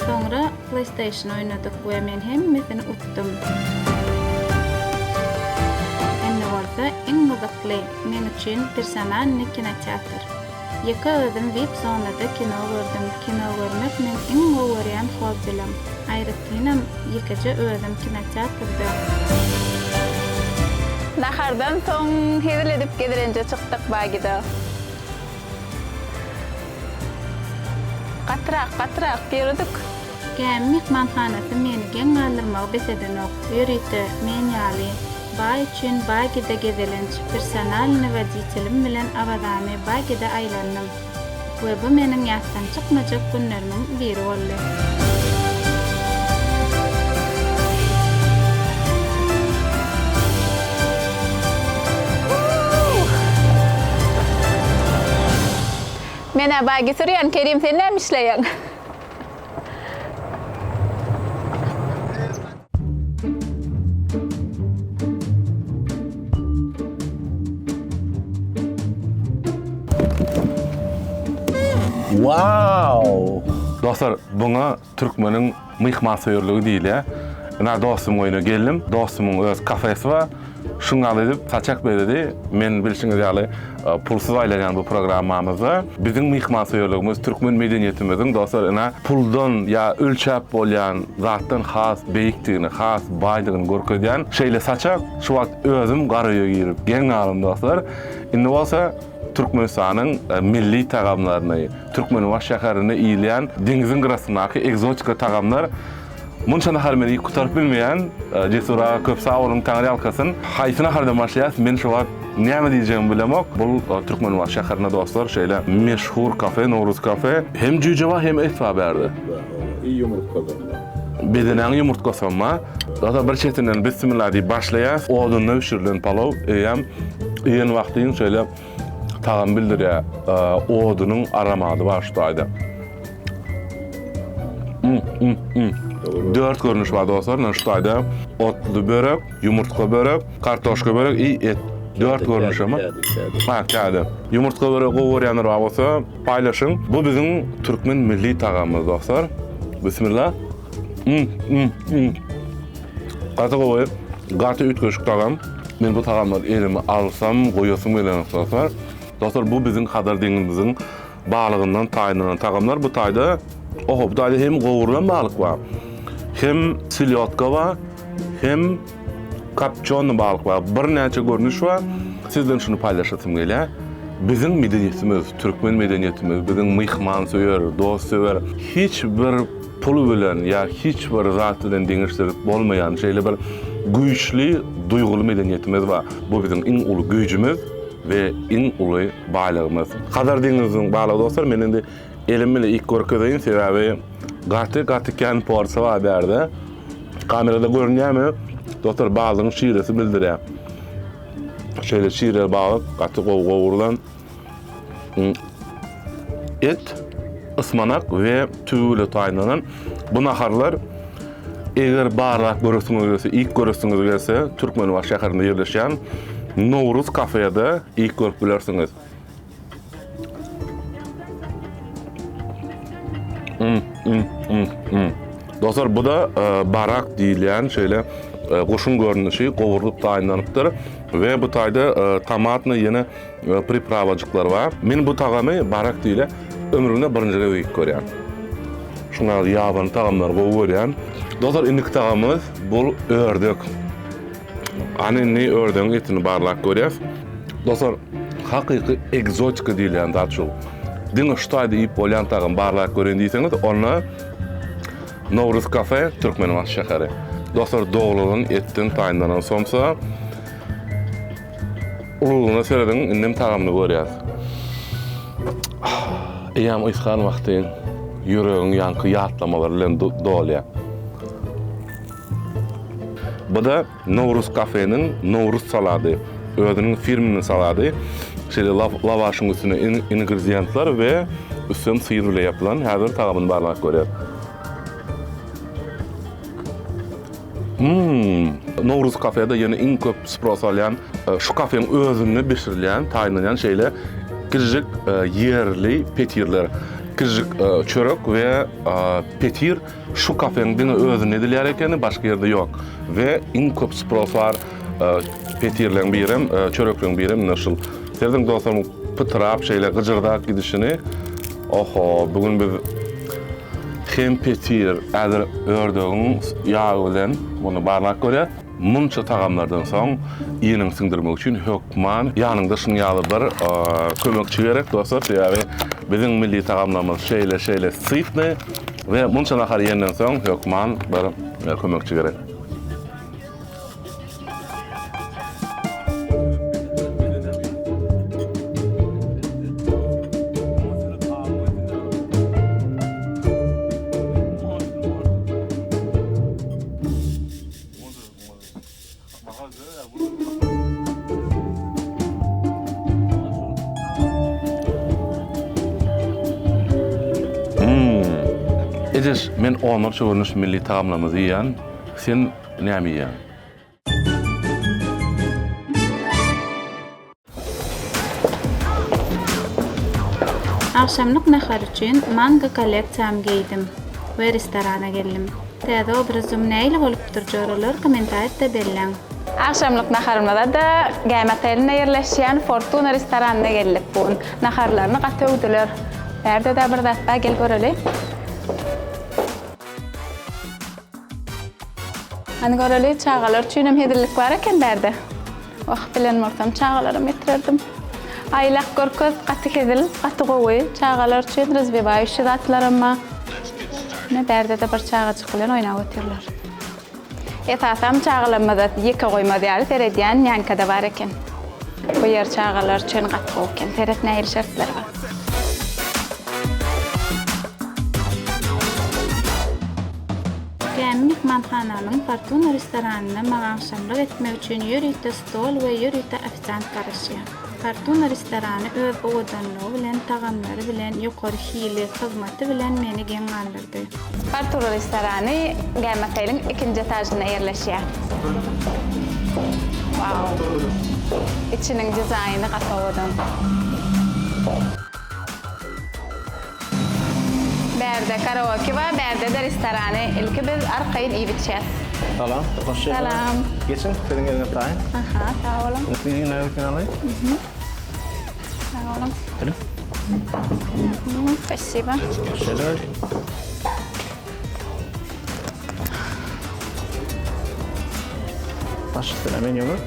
Soňra PlayStation oýnadyk we men hemmesini utdum. Indi bolsa iň gyzykly, meň üçin personalnyý kinoteatr. Ýeke özüm vip zonada kino gördüm. Kino görmek meň iň gowy görýän hobbilim. Aýratynam ýekeje özüm kinoteatrda. Nahardan soň hezil edip gezelenje çykdyk Bagida. Gatyrak, gatyrak, ýöredik. Gämi myhmanhanasy meni geň galdyrmagy bes edenok. Ýörite, men ýaly, baý üçin Bagide gezelenç, personalnyý woditelim bilen Awazany Bagide aýlandym. We bu meniň ýatdan çykmajak günlerimiň biri boldy. Men-ä bagi sürýän, Kerim sen näme işleýäň? Wow! Dostlar, buňa türkmeniň myhmansöýerligi diýilýär. Ynha dostumyň öýüne geldim. Dostumyň öz kafesi bar. Şuň ýaly edip saçak bezedi. Men bilşiňiz ýaly pulsuz aýlanýan bu programmamyzda biziň myhmansöýerligimiz türkmen medeniýetimiziň dostlar ynha puldan ýa ölçäp bolýan zatdan has beýikdigini, has baýdygyny görkezýän şeýle saçak. Şu wagt özüm gara öýe girip geň galdym dostlar. Indi bolsa Türkmenistanyň milli tagamlaryny, Türkmenbaşy şäherinde iýilýän deňziň gyrasyndaky ekzotika tagamlar Munça nahar men iýip gutaryp bilmeýän. Cesur aga köp sag boluň Taňry ýalkasyn. Haýsy nahardan başlaýas men şu wagt näme diýjegimi bilemok. Bu Türkmenbaşy şäherinde dostlar şeýle meşhur kafe Nowruz kafe. Hem jüýje bar hem et bar bärde. I ýumurtgadan bar. Bedenäň ýumurtgasam bar. Dostlar bir çetinden bismillah diýip başlaýas. Odunda bişirilen palaw eýýäm iýen wagtyň şeýle tagam bildirýär. Odunyň aromady bar şu taýda. Dört görnüş bar dostlar. Mine şu taýda otly börek, ýumurtga börek, kartoşka börek i et. Dört görnüş ama. Ha, kädi. Ýumurtga börek gowy görýänler bar bolsa, paýlaşyň. Bu biziň türkmen milli tagamymyz dostlar. Bismillah. Mm, mm, mm. Gaty gowy, gaty üýtgeşik tagam. Men bu tagamlary elime alsam, goýasym gelenok dostlar. Dostlar, bu biziň Hazar deňzimiziň Balygyndan taýynlanan tagamlar bu taýda oho bu taýda hem gowrulan balyk bar. Hem selýotka bar, hem kopçony balyk bar. Birnäçe görnüş bar. Sizden şuny paýlaşasym gelýär. Biziň medeniýetimiz, türkmen medeniýetimiz, biziň myhmansöýer, dostsöwer, hiç bir pul bilen ýa hiç bir zat bilen deňeşdirip bolmaýan şeýle bir güýçli duýguly medeniýetimiz bar. Bu biziň iň uly güýjümiz. We iň uly baýlygymyz. Hazar deňiziniň balygy dostlar men indi elim bile iýip görkezeýin sebäbi gaty gaty kän porsiýa bar bärde. Kamerada görünýärmi? Dostlar balygyň şiresi bildirýär. Şeýle şireli balyk gaty gowy gowrulan. Et, ysmanak we tüwi bile taýynlanan bu naharlar. Eger barlap göresiňiz gelse, iýip göresiňiz gelse, Türkmenbaşy şäherinde ýerleşýän Nowruz kafede iýip görüp bilersiňiz. Mm, mm, mm, mm. Dostlar, bu da e, barak diýilýän şeýle e, guşuň görnüşi gowrulyp taýynlanypdyr we bu taýda e, tomatny ýene pripravajyklar bar. Men bu tagamy barak diýilýär ömrümde birinji gezek iýip görýän. Şuňa ýabany tagamlary gowy görýän. Dostlar, indiki tagamymyz bul ördek. Ana indi ördegiň etini barlap görýäs. Dostlar, hakyky ekzotika diýilýän zat şu. Diňe şu taýda iýip bolýan tagam barlap göreýin diýseňiz, onda Nowruz kafe, Türkmenbaşy şäheri. Dostlar, doglalan etden taýynlanan somsa. Ululygyna serediň, indem tagamyny görýäs. Eýýäm ysgan wagty ýüregiň ýaňky ýatlamalar bilen dolýar. Bu-da Nowruz kafeniň Nowruz salady. Özüniň firminiň salady. Şeýle lawaşyň üstüne ingredientler we üstem syr bile ýapylan. Häzir tagamyny barlap görýäs. Hum. Nowruz kafede ýene iň köp spros alýan şu kafeň özünde bişirilýän, taýynlanýan şeýle kiçijik ýerli petirler. Kiçijik çörek we petir şu kafeň diňe özünde edilýär ekeni, başga ýerde ýok. We iň köp spros bar petirleň birem, çörekleriň birem ine şul. Serediň dostlar, pytrap şeýle gyjyrdap gidişini. Oho, bu gün biz Hem petir, häzir ördegiň ýagy bilen muny barlap görýäs. Munça tagamlardan soň ýeniňi siňdirmek üçin hökman ýanyňda şunuň ýaly bir kömekçi gerek dostlar. Sebäbi biziň milli tagamlarymyz şeýle-şeýle sytny we munça nahar iýenden soň hökman bir kömekçi gerek. Ejeş, men onlarça görnüş milli tagamlarymyzy iýýän. Sen Näme iýýäň? Agşamlyk nahary üçin mango kolleksiýamy geýdim we restorana geldim. Täze obrazym nähili bolupdyr joralar kommentariýada belläň. Agşamlyk naharymyza-da Gämi otelinde ýerleşýän Fortuna restoranyna geldik bu gün. Naharlaryny gaty öwdüler. Bärde-de bir zat bar gel göreli. Hany göreli, çagalar üçinem hezillik bar eken bärde. Wah, bilen bolsam çagalaram getirerdim. Aýlak görkez, gaty hezil, gaty gowy. Çagalar üçin razwiwaýuşi zatlaram bar. Ine, bärde-de bir çagajyk bilen oýnap otyrlar. Esasam çagalarymyza ýeke goýmaz ýaly seredýän nýanka-da bar eken. Bu ýer çagalar üçin gaty gowy eken. Seret nähili şertleri bar. Gämi myhmanhananyň Fortuna restoranynda maňa agşamlyk etmek üçin ýörite stol we ýörite ofisiant garaşýar. Fortuna restorany öz owadanlygy bilen, tagamlary bilen, ýokary hili, hyzmaty bilen meni geň galdyrdy. Fortuna restorany Gämi oteliň ikinji etažynda ýerleşýär. Wow! Içiniň dizaýny gaty owadan. Bärde karaoke bar, bärde-de restorany. Ilki biz arkaýyn iýip-içýäs. Salam, hoş geldiňiz. Salam. Geçiň, siziň eliňiz taýyn. Aha, sag boluň. Siziň eliňizi alaýyn. Sag boluň. Buyurun. Spasibo. Şeýle. Baş üstüne menýuňyz?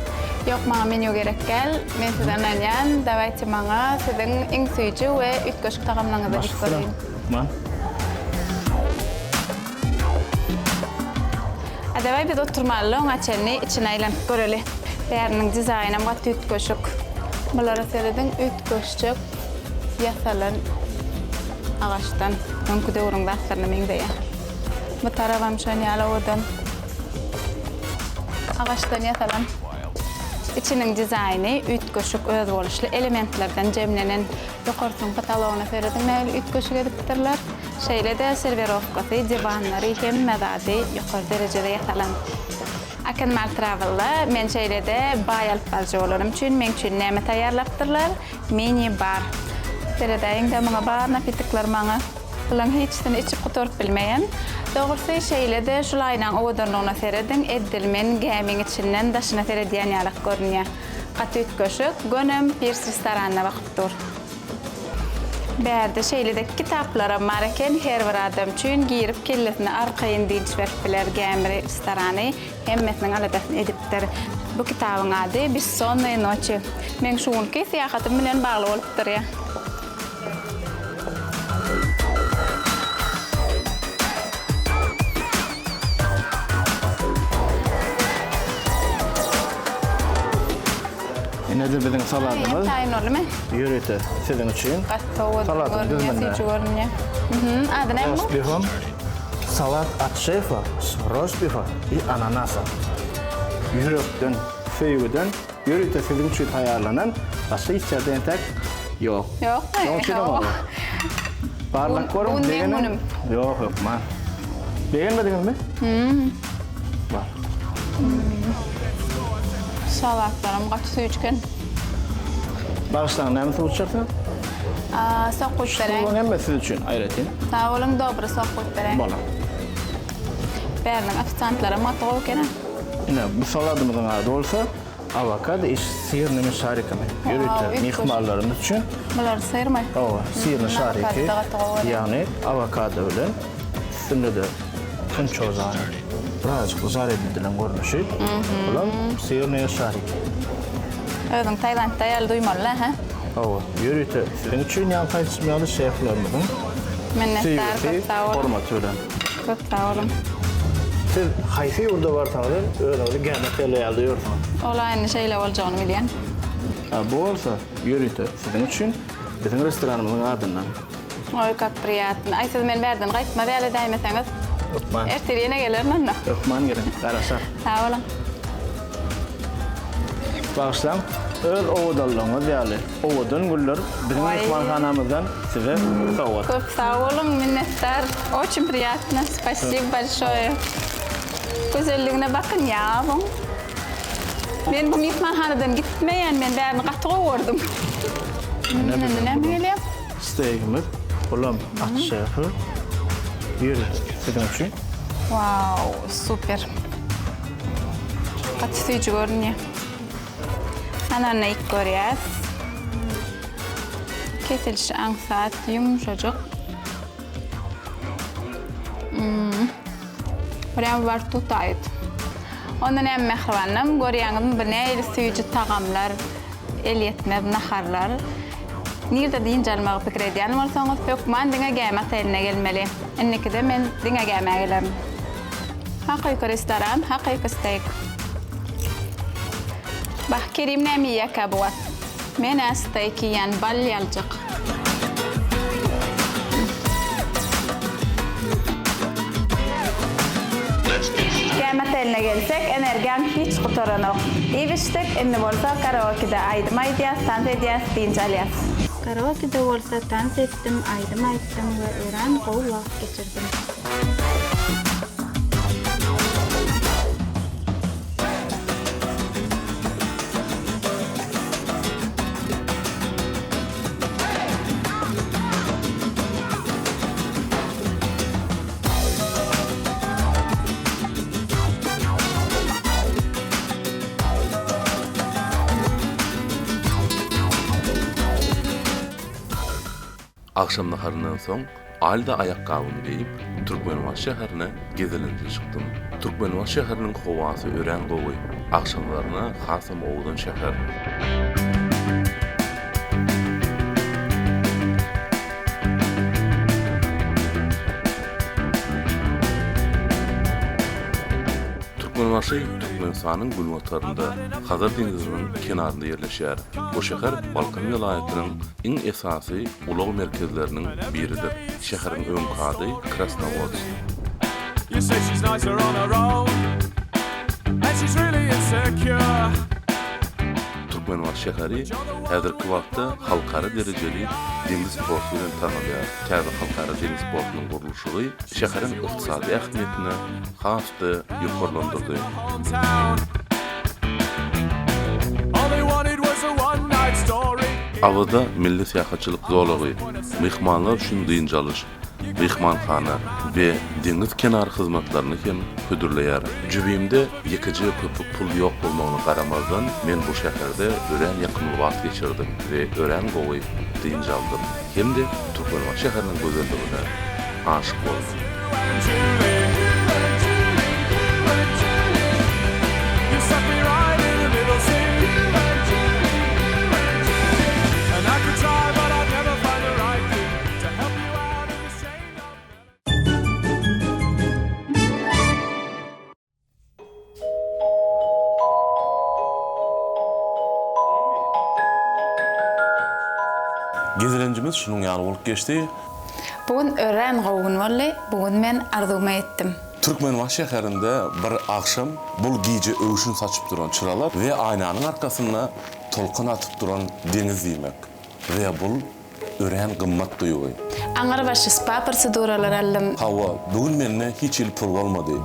Ýok, maňa menýu gerek däl. Men size ynanýan. Dawayte maňa siziň iň süýji we üýtgeşik tagamlaryňyzy Baş diýip üstüne. göreýin. Hökman. A daway biz oturmaly oňa çenli içine aýlanyp göreli. Bäriniň dizaýnam gaty üýtgeşik. Bulara serediň üýtgeşjek ýasalan agaçdan öňki döwrüň zatlaryna meňzeýär. Bu tarabam şon ýaly owadan agaçdan ýasalan. Içiniň dizaýny üýtgeşik özboluşly elementlerden jemlenen. Ýokarsynyň potologyna serediň nähili üýtgeşik edipdirler. Şeýle-de serwerowkasy, diwanlary hemme zady ýokary derejede ýasalan. Akenmal Travel-da men şeýle-de baý alyp baryjy bolanym üçin meň üçin näme taýýarlapdyrlar? Mini bar. Seredäýiň-de muňa bar napitikler maňa. Bulaň hiçisini içip gutaryp bilmeýän. Dogrusy şeýle-de şul aýnaň owadanlygyna serediň, eddil men gämiň içinden daşyna seredýän ýalak görünýä. Gaty üýtgeşik, gönem Pirs restoranyna bakyp dur. Bärde şeýle-de kitaplaram bar eken, her bir adam üçin girip kellesine arkaýyn dynç berip biler gämi restorany hemmesiniň aladasyny edipdir. Bu kitabyň ady Bessonnyýe noçi. Meň şu günki syýahatym bilen bagly bolup durýar. Ine-de biziň saladymyz. Taýyn boldumy? Ýörite siziň üçin. Gaty owadan görünýär, süýji görünýär. Ady näme bu? Rostbifom. Salat at şefa s rostbifa i ananasa. Ýürekden, söýgüden Ýörite siziň üçin taýýarlanan başga hiç ýerde entäk ýok. Ýokmy? Şonuň üçin hem ol. Barlap görüň. Bu gün meň günüm. Ýok, hökman. Begenmediňizmi? Hmm. Bar. Salatlaram gaty süýji eken. Bagyşlaň, näme suw içersiňiz? Sok guýup beräýiň. Suwlaryň hemmesi siz üçin aýratyn. Sag boluň, dobry sok guýup beräýiň. Bolar. Bäriniň ofisiantlaram gaty gowy eken-ä. Ine, bu saladymyzyň ady bolsa awokado i syrnymy şarikami. Ýörite myhmanlarymyz üçin. Bular syrmy? Hawa, syrny şariki. Ýagny awokado bilen üstünde-de tunçozany birazajyk žar edilen görnüşi. Bulam syrnyýe şariki. Özüňi Tailandda ýaly duýmaly-la, hä? Hawa, ýörite siziň üçin ýaňky aýdyşym ýaly şeflerimiziň Minnetdar, köp söýgüsi, sag boluň. hormaty bilen. Köp sag boluň. Siz haýsy ýurda barsaňyz hem özüňizi gämi otelde ýaly duýarsyňyz. Ol-a indi şeýle boljagyny bilýän. A bu bolsa ýörite siziň üçin biziň restoranymyzyň adyndan. Oý kak priýatno. Aý siz meni bärden gaýtmaz ýaly edäýmeseňiz. Hökman. Ertir ýene gelerin onda. Hökman geliň. Garaşar. Sag boluň. Bagyşlaň, öz owadanlygyňyz ýaly owadan güller biziň myhmanhanamyzdan size sowgat. Köp sag boluň, minnetdar. Oçin priýatno. Spasibo bolşoýe. Gözelligine bakyn ýa buň. Men bu myhmanhanadan gitmeýän, men bärini gaty gowy gördüm. Indi näme gelýär? Steýgimiz, bulam at şefi. Ýörite siziň üçin. Wau, super. Gaty süýji görünýär. Ana onda iýip görýäs. Kesilişi aňsat, ýumşajyk. Hmm. Prýam wa rtu taýyt. Onda näme mähribanym, görýäňizmi bu nähili süýji tagamlar, elýetmez naharlar. Nirde dynç almagy pikir edýän bolsaňyz, hökman diňe Gämi oteline gelmeli. Indikide men diňe Gämä gelerin. Hakyky restoran, hakyky steýk. Bah, Kerim näme iýýäkä bu wagt? Men-ä steýk iýýän, bal ýaljak. Gämi oteline gelsek, energiýam hiç gutaranok. Iýip-içdik, indi bolsa karaokede aýdym aýdýas, tans edýäs, dynç alýas. Karaokede bolsa tans etdim, aýdym aýtdym we örän gowy wagt geçirdim. Agşam naharyndan soň Alda aýakgabymy geýip, Türkmenbaşy şäherine gezelenje çykdym. Türkmenbaşy şäheriniň howasy örän gowy, agşamlaryna hasam owadan şäher. Türkmenbaşy Türkmenistanyň günbatarynda, Hazar deňziniň kenarynda ýerleşýär. Bu şäher Balkan welaýatynyň iň esasy ulag merkezleriniň biridir. Şäheriň öňki ady Krasnowodsk. Türkmenbaşy şäheri häzirki wagtda halkara derejeli deňiz porty bilen tanalýar. Täze halkara deňiz portunyň gurluşygy şäheriň ykdysady ähmiýetini has-da ýokarlandyrdy. Awaza milli syýahatçylyk zolagy myhmanlar üçin dynç alyş, myhmanhana we deňiz kenary hyzmatlaryny hem hödürleýär. Jübimde ýekeje köpük pul ýok bolmagyna garamazdan, men bu şäherde örän ýakymly wagt geçirdim we örän gowy dynç aldym hem-de Türkmenbaşy şäheriniň gözelligine aşyk boldum. Gezelenjimiz şunuň ýaly bolup geçdi. Bu gün örän gowy gün boldy, bu gün men arzuwyma ýetdim. Türkmenbaşy şäherinde bir agşam bul gije öwşün saçyp duran çyralar we aýnanyň arkasynda tolkun atyp duran deňiz diýmek. We bul örän gymmat duýgy. Aňrybaşy spa proseduralar aldym. Hawa, bu gün mende hiç hili pul bolmady.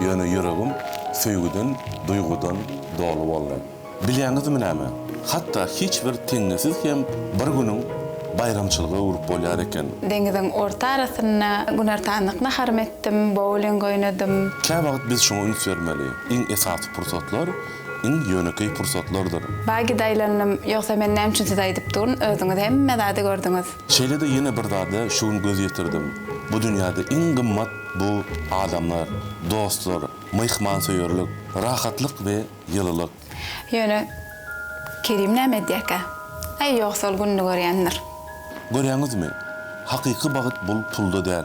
Ýöne ýüregim söýgüden, duýgudan doly boldy. Bilýäňizmi näme? Hatda hiç bir teňňesiz hem bir günüň baýramçylyga öwrüp bolýar eken. Deňiziň orta arasynda günortanlyk naharymy etdim, bowling oýnadym. Käwagt biz şuňa üns bermeli, iň esasy pursatlar Iň ýönekeý pursatlardyr. Bagide aýlandym, ýogsa men näme üçin size aýdyp durun, özüňiz hemme zady gördüňiz. Şeýle-de ýene bir zada şu gün göz ýetirdim. Bu dünýäde iň gymmat bu adamlar, dostlar, myhmansöýerlik, rahatlyk we ýylylyk. Ýöne Kerim näme edýäkä? Aý ýogsa ol gününi görýändir. Görýäňizmi, hakyky bagt bul pulda däl,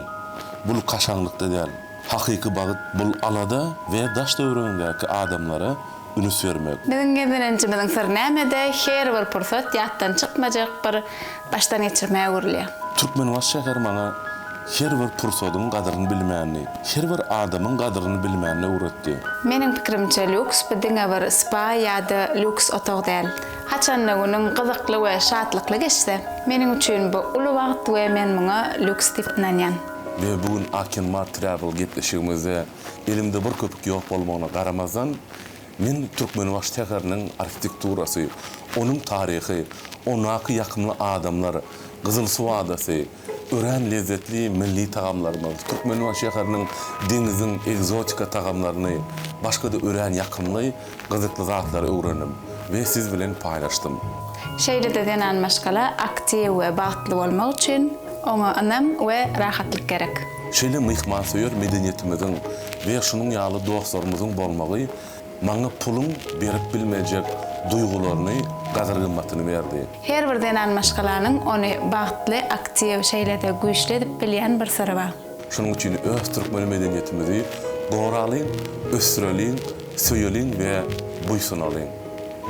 bul kaşaňlykda däl. Hakyky bagt bul alada we daş-töweregiňdäki adamlara ünüs bermek. Biziň gezelenjimiziň syry nämede, her bir pursat ýatdan çykmajak bir başdan geçirmä öwrülýär. Türkmenbaşy şäheri maňa her bir pursadyň gadyryny bilmäni, her bir adamyň gadyryny bilmäni öwretdi. Meniň pikirimçe lýuks bu diňe bir spa ýa-da lýuks otag däl. Haçanda günüň gyzykly we şatlykly geçse, meniň üçin bu uly bagt we men muňa lýuks diýip ynanýan. We bu gün Akenmar Travel gepleşigimizde elimde bir köpük ýok bolmagyna garamazdan, men Türkmenbaşy şäheriniň arhitekturasy, onuň taryhy, ondaky ýakymly adamlar, Gyzylsuw adasy, örän lezzetli milli tagamlarymyz, Türkmenbaşy şäheriniň deňiziň ekzotika tagamlaryny, başga-da örän ýakymly gyzykly zatlary öwrendim we siz bilen paýlaşdym. Şeýle-de zenan maşgala aktiw we bagtly bolmak üçin oňa ynam we rahatlyk gerek. Şeýle myhmansöýer medeniýetimiziň we şunuň ýaly dostlarymyzyň bolmagy maňa puluň berip bilmejek duýgularyny, gadyr-gymmatyny berdi. Her bir zenan maşgalanyň ony bagtly, aktiw, şeýle-de güýçli edip bilýän bir syry bar. Şonuň üçin öz türkmen medeniýetimizi goralyň, ösdüreliň, söýeliň we buýsanalyň.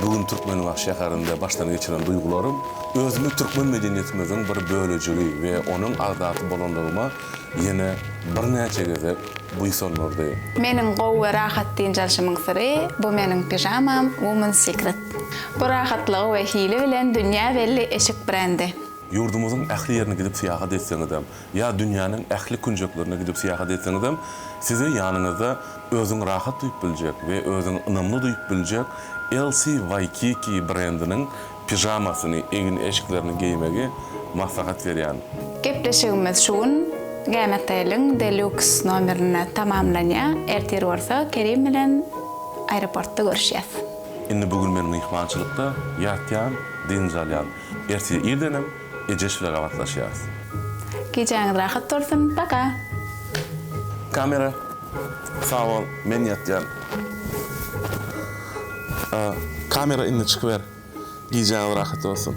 Bu gün Türkmenbaşy şäherinde başdan geçiren duýgularym özümi türkmen medeniýetimiziň bir bölejigi we onuň agzasy bolanlygyma ýene birnäçe gezek buýsandyrdy. Meniň gowy we rahat dynç alşymyň syry, bu meniň pižamam Woman's Secret. Bu rahatlygy we hili bilen dünýä belli eşik brendi. Ýurdumyzyň ähli ýerine gidip syýahat etseňizem, ýa dünýäniň ähli künjeklerine gidip syýahat etseňizem, size ýanyňyzda özüňi rahat duýup biljek we özüňi ynamly duýup biljek LC Waikiki brendiniň pižamasyny, egin-eşiklerini geýmegi maslahat berýän. Gepleşigimiz şu gün Gämi oteliň Deluxe nomerinde tamamlanýar. Ertir bolsa Kerim bilen aeroportda görüşýäs. Indi bu gün men myhmançylykda ýatýan, dynç alýan. Ertir irdenem Ejeş bile gabatlaşýarys. Gijäňiz rahat bolsun, paka! Kamera, sag bol, men ýatýan. Kamera indi çykyber. Gijäňiz rahat bolsun.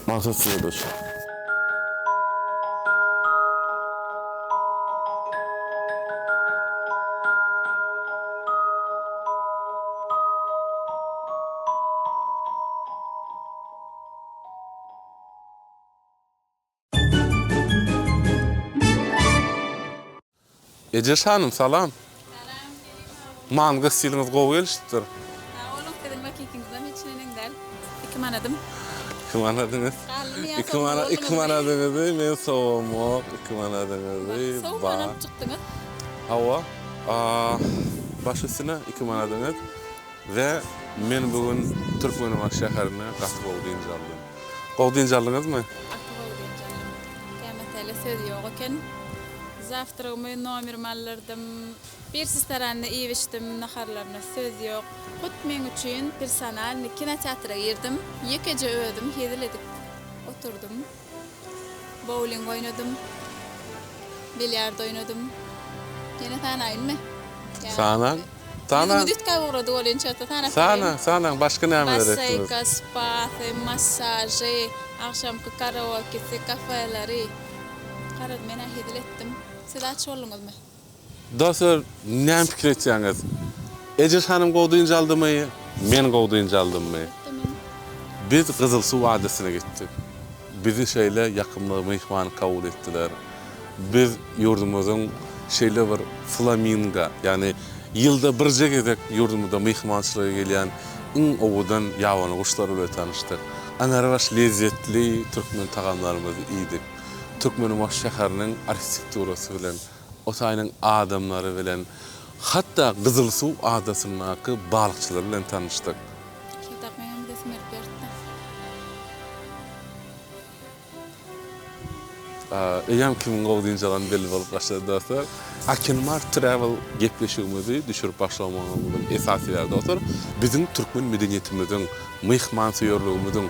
Maksat size-de şu. Ejeş hanym salam. Salam Kerim aga. Mango stiliňiz gowy gelişipdir. Sag boluň siziň wakikiňizem hiç hili. manadym. 2 manadyňyz. Galdymy ýa 2 mana 2 manadyňyzy men sowamok. 2 manadyňyzy Sowman alyp çykdyňyz. Hawa. Baş üstüne 2 manadyňyz. We men bu gün Türkmenbaşy şäherinde gaty gowy dynç aldym. Gowy dynç aldyňyzmy? Gaty gowy dynç aldym. Kämesele söz ýok eken. Zawtragymy nomerime aldyrdym. Bir restoranda iýip-içdim, naharlaryna söz ýok. Hut meň üçin personalnyý kinoteatra girdim. Ýekeje özüm hezil edip oturdym. Bowling oýnadym. Bilýard oýnadym. Ýene sanaýynmy? Sanaň. Sanaň. Ýüzüňiz üýtgäp ugrady welin çörte sanap bereýin. Sanaň, sanaň, başga nämeler etdiňiz? Basseýka, spasy, massažy, agşamky karaokesi, kafeleri. Garaz, men-ä hezil etdim. Siz aç bolduňyzmy? Dostlar näme pikir etýäňiz? Ejeş hanym gowy dynç aldymy? Men gowy dynç aldymmy? Biz Gyzylsuw adasyna gitdik. Bizi şeýle ýakymly myhman kabul etdiler. Biz ýurdumyzyň şeýle bir flamingo, ýagny ýylda birje gezek ýurdumyzda myhmançylyga gelýän iň owadan ýabany guşlar bilen tanyşdyk. Aňrybaş lezzetli türkmen tagamlarymyzy iýdik. Türkmenbaşy şäheriniň arhitekturasy bilen O taýynyň adamlary bilen, hatda Gyzylsuw adasyndaky balykçylar bilen tanyşdyk. Şatak meňem gidesim gelip ýörtdi. Eýýäm kimiň gowy dynç alany belli bolup başlady dostlar. Akinmar Travel gepleşigimizi düşürip başlamagymyzyň esasy sebäbi dostlar, biziň türkmen medeniýetimiziň, myhmansöýerligimiziň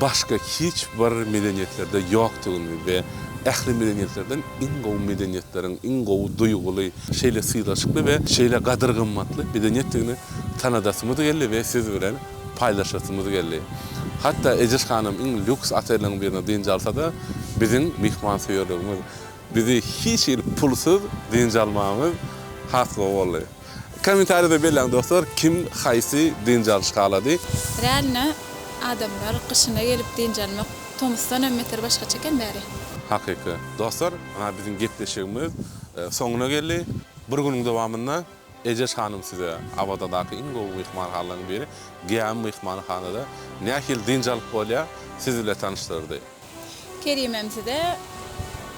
başga hiç bir medeniýetlerde ýokdugyny we ähli medeniýetlerden iň gowy medeniýetleriň iň gowy duýguly, şeýle sylaşykly we şeýle gadyr-gymmatly medeniýetdigini tanadasymyz geldi we siz bilen paýlaşasymyz geldi. Hatda Ejeş hanym iň lýuks otelleriň birinde dynç alsa-da, biziň myhmansöýerligimiz, bizi hiç hili pulsuz dynç almagymyz has gowy boldy. Kommentariýada belläň dostlar kim haýsy dynç alyş halady. Realno adamlar gyşyna gelip dynç almak tomusdan hem beter başgaça eken bäri. Hakyky. Dostlar ynha biziň gepleşigimiz soňuna geldi. Bir günüň dowamynda Ejeş hanym size Awazadaky iň gowy myhmanhanalaryň biri Gämi myhmanhanada nähili dynç alyp bolýar siz bile tanyşdyrdy. Kerimem size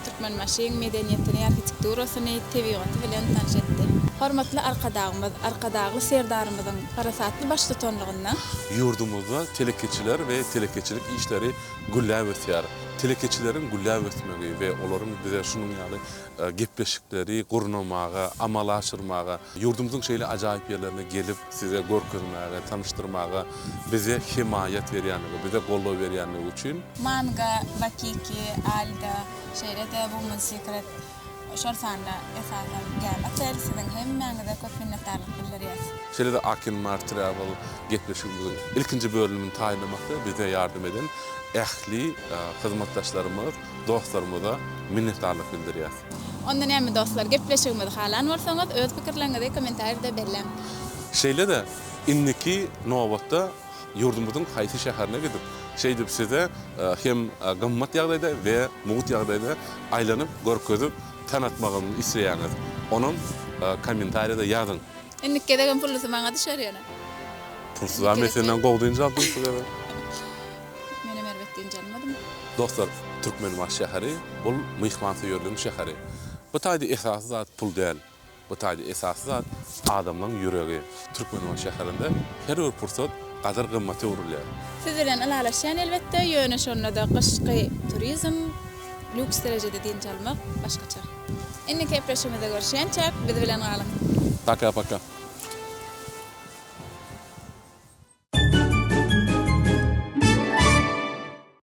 Türkmenbaşyň medeniýetini, arhitekturasyny, tebigaty bilen tanyş etdi. Hormatly Arkadagymyz, Arkadagly Serdarymyzyň parasatly baştutanlygynda. Ýurdumyzda telekeçiler we telekeçilik işleri gülläp ösýär. Telekeçileriň gülläp ösmegi we olaryň bize şunuň ýaly gepleşikleri gurnamaga, amala aşyrmaga, ýurdumyzyň şeýle ajaýyp ýerlerine gelip size görkezmäge, tanyşdyrmaga bize hemaýat berýänligi, bize goldaw berýänligi üçin. Manga, Wakiki, Alda, şeýle-de Woman Secret, şol sanda esasan Gämi Otel siziň hemmäňize köp minnetdarlyk bildirýäs. Şeýle-de Akinmar Travel gepleşigimiziň ilkinji bölümini taýynlamakda bize ýardam eden ähli hyzmatdaşlarymyz, dostlarymyza minnetdarlyk bildirýäs. Onda näme dostlar gepleşigimizi halan bolsaňyz öz pikirleriňizi kommentarida belläň. Şeýle-de indiki nobatda ýurdumyzyň haýsy şäherine gidip, şeýdip size hem gymmat ýagdaýda we mugt ýagdaýda aýlanyp görkezip tanatmagymy isleýäňiz, onam kommentariýada ýazyň. Indiki gezegem pullusy maňa düşer ýöne. Pulsuzam men senden gowy dynç aldym şu gezek. Menem erbet dynç almadym. Dostlar, Türkmenbaşy şäheri bul myhmansöýerligiň şäheri. Bu taýda esasy zat pul däl. Bu taýda esasy zat adamlaň ýüregi. Türkmenbaşy şäherinde her bir pursat gadyr-gymmata öwrülýär. Siz bilen ylalaşýan elbetde, ýöne şonda-da gyşky turizm, lýuks derejede dynç almak başgaça. Indiki gepleşigimizde görüşýänçäk, biz bilen galyň. Paka paka.